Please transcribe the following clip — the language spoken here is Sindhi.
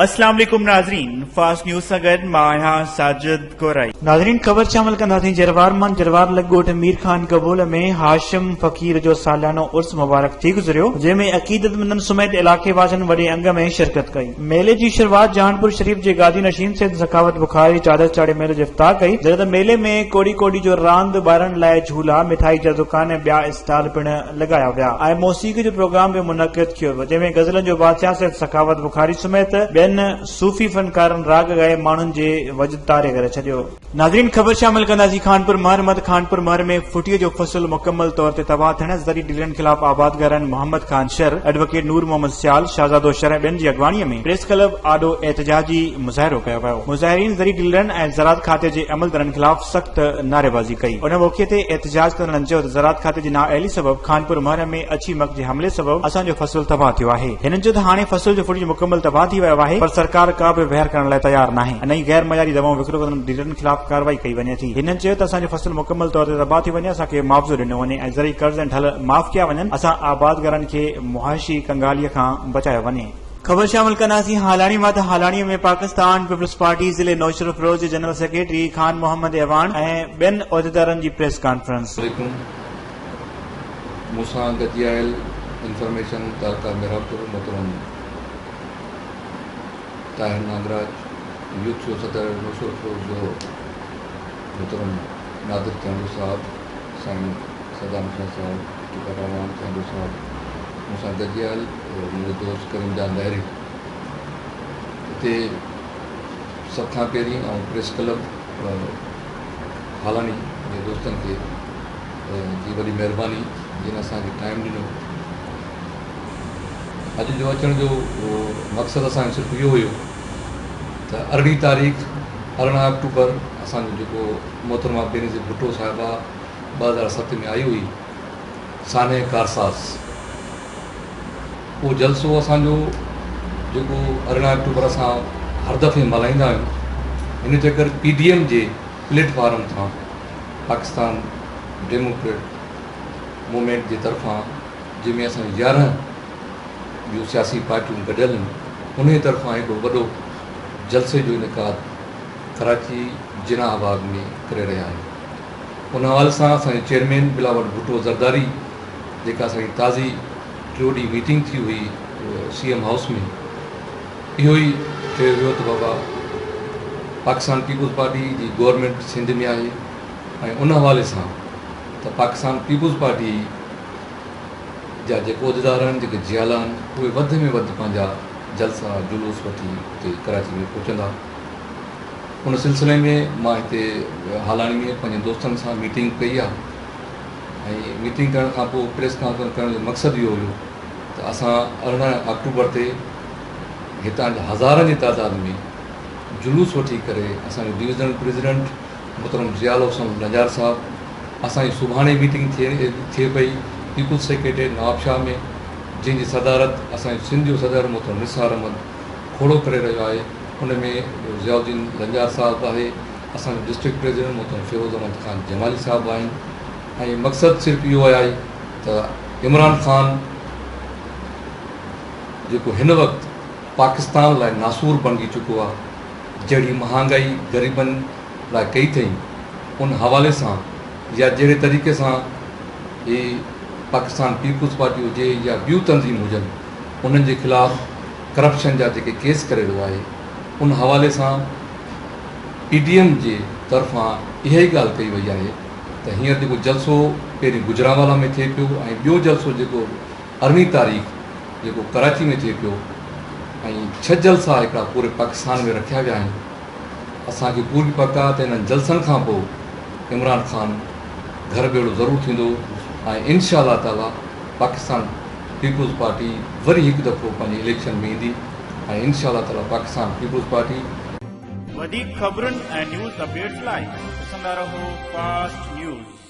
اسلام عليڪم ناظرين فاسٽ نيوز سان گڏ مان آهيان ساجد ڪورائي. ناظرين خبر شامل ڪنداسين جروار مان جروار لڳ ڳوٺ مير خان قبول ۾ هاشم فقير جو ساليانو عرس مبارڪ ٿي گذريو جنهن ۾ عقيدتمندن سميت علائقي واسين وڏي انگ ۾ شرڪت ڪئي ميلي جي شروعات جهانپور شريف جي گادي نشين سيد سخاوت بخاري چادر چاڙهي ميلي جو افتتاح ڪئي جڏهن ته ميلي ۾ ڪوڙي ڪوڏي جو راند ٻارن لاء جهولا مٺائي جا دڪان ۽ ٻيا اسٽال پڻ لڳايا ويا ۽ موسيقي جو پروگرام به منعقد ڪيو ويو، جنهن ۾ غزلن جو بادشاهه سيد سخاوت بخاري سميت ٻين صوفي فنڪارن راڳ ڳائي ماڻهن جي وجد طاري ڪري ڇڏيو. ناظرين خبر شامل ڪنداسين خانپور مهر مد خانپور مهر ۾ ڦٽيء جو فصل مڪمل طور تي تباهه ٿيڻ زرعي ڊيلرن خلاف آبادگارن محمد خان شر، ايڊووڪيٽ نور محمد سيال، شهزادو شر ۽ ٻين جي اڳواڻي ۾ پريس ڪلب آڏو احتجاجي مظاهرو ڪيو ويو. مظاهرين زرعي ڊيلرن ۽ زراعت کاتي جي عملدارن خلاف سخت نعريبازي ڪئي. ان موقعي تي احتجاج ڪندڙن چيو ته زراعت کاتي جي نااهلي سبب خانپور مهر ۾ اڇي مک جي حملي سبب اسان جو فصل تباهه ٿيو آهي. هنن چيو ته هاڻي فصل جو ڦٽجي مڪمل تباهه ٿي ويو آهي پر سرڪار ڪا به وهر ڪرڻ لاء تيار ناهي ۽ نه ئي غير معياري دوائون وڪرو ڪندڙ ڊيلرن خلاف ڪارروائي ڪئي وڃي ٿي. هنن چيو ته اسان جو فصل مڪمل طور تي تباهه ٿي وڃي اسان کي معاوضو ڏنو وڃي ۽ زرعي قرض ۽ ڍل معاف ڪيا وڃن اسان آبادگارن کي معاشي ڪنگالي کان بچايو وڃي. خبر شامل ڪنداسين هالاڻي مان ته هالاڻي ۾ پاڪستان پيپلز پارٽي ضلعي نوشهروفيروز جي جنرل سيڪريٽري خان محمد اعواڻ ۽ ٻين عهديدارن جي پريس ڪانفرنس. عليڪم مون سان گڏجي آيل انفارميشن تعلقه محرابپور محترم طاهر نانگراج يوٿ جو صدر نوشهروفيروز جو محترم نادر چانڊيو صاحب سائين صدام حسين صاحب ٽڪر اعواڻ چانڊيو صاحب مون سان گڏجي آيل منهنجو دوست ڪريم جان لهري هتي سڀ کان پهرين آئون پريس ڪلب هالاڻي جي دوستن کي جي وڏي مهرباني جن اسان کي ٽائيم ڏنو اڄ جو اچڻ جو مقصد اسان جو صرف اهو هيو ته ارڙهين تاريخ 18 آڪٽوبر اسان جو جيڪو محترمه بينظير ڀٽو صاحبه 2007 ۾ آئي هئي سانحه ڪارساز اهو جلسو اسان جو جيڪو 18 آڪٽوبر اسان هر دفعي ملهائيندا آهيون ان چڪر پي ڊي ايم جي پليٽ فارم تان پاڪستان ڊيموڪريٽ موومينٽ جي طرفان جنهن ۾ اسان جون 11 ٻيون سياسي پارٽيون گڏيل آهن انهي طرفان هڪڙو وڏو جلسي جو انعقاد ڪراچي جناح باغ ۾ ڪري رهيا آهيون ان حوالي سان اسان جي چيئرمين بلاول ڀٽو زرداري جيڪا اسان جي تازي ٽيون ڏينهن ميٽنگ ٿي هئي سي ايم هائوس ۾ اهو ئي چيو ويو ته بابا پاڪستان پيپلز پارٽي جي گورنمينٽ سنڌ ۾ آهي ۽ ان حوالي سان ته پاڪستان پيپلز پارٽي جا جيڪي عهديدار آهن جيڪي جيالا آهن اهي وڌ ۾ وڌ پنهنجا جلسا جلوس وٺي اتي ڪراچي ۾ پهچندا ان سلسلي ۾ مان هتي هالاڻي ۾ پنهنجي دوستن سان ميٽنگ ڪئي آهي ۽ ميٽنگ ڪرڻ کان پوء پريس ڪانفرنس ڪرڻ جو مقصد اهو هيو ته اسان 18 آڪٽوبر تي هتان جا هزارن جي تعداد ۾ جلوس وٺي ڪري اسان جو ڊويزنل پريزيڊنٽ محترم ضياء الحسن لنجار صاحب اسان جي سڀاڻي ميٽنگ ٿئي پئي پيپلز سيڪريٽريٽ نوابشاهه ۾ جنهن جي صدارت اسان جو سنڌ جو صدر محترم نثار احمد کوڙو ڪري رهيو آهي ان ۾ ضياء الدين لنجار صاحب به آهي، اسان جو ڊسٽرڪٽ پريزيڊنٽ محترم فيروز احمد خان جمالي صاحب به آهن ۽ مقصد صرف اهو آهي ته عمران خان جيڪو هن وقت پاڪستان لاء ناسور بڻجي چڪو آهي، جهڙي مهانگائي غريبن لاء ڪئي اٿئي ان حوالي سان يا جهڙي طريقي سان هي پاڪستان پيپلز پارٽي هجي يا ٻيون تنظيم هجن انهن جي خلاف ڪرپشن جا جيڪي ڪيس ڪري رهيو آهي ان حوالي سان پي ڊي ايم جي طرفان اها ئي ڳالهه ڪئي وئي آهي ته هينئر جيڪو جلسو پهرين گجرانوالا ۾ ٿئي پيو ۽ ٻيو جلسو جيڪو ارڙهين تاريخ جيڪو ڪراچي ۾ ٿئي پيو ۽ ڇهه جلسا هڪڙا پوري پاڪستان ۾ رکيا ويا آهن اسان کي پوري پڪ آهي ته انهن جلسن کان پوء عمران خان گهر ڀيڙو ضرور ٿيندو ۽ انشاء الله تعالي پاڪستان پيپلز پارٽي وري هڪ دفعو پنهنجي اليڪشن ۾ ايندي ۽ انشاء الله تعالي پاڪستان پيپلز پارٽي وڌيڪ خبرن ۽ نيوز اپڊيٽس لاء ڏسندا رهو فاسٽ نيوز.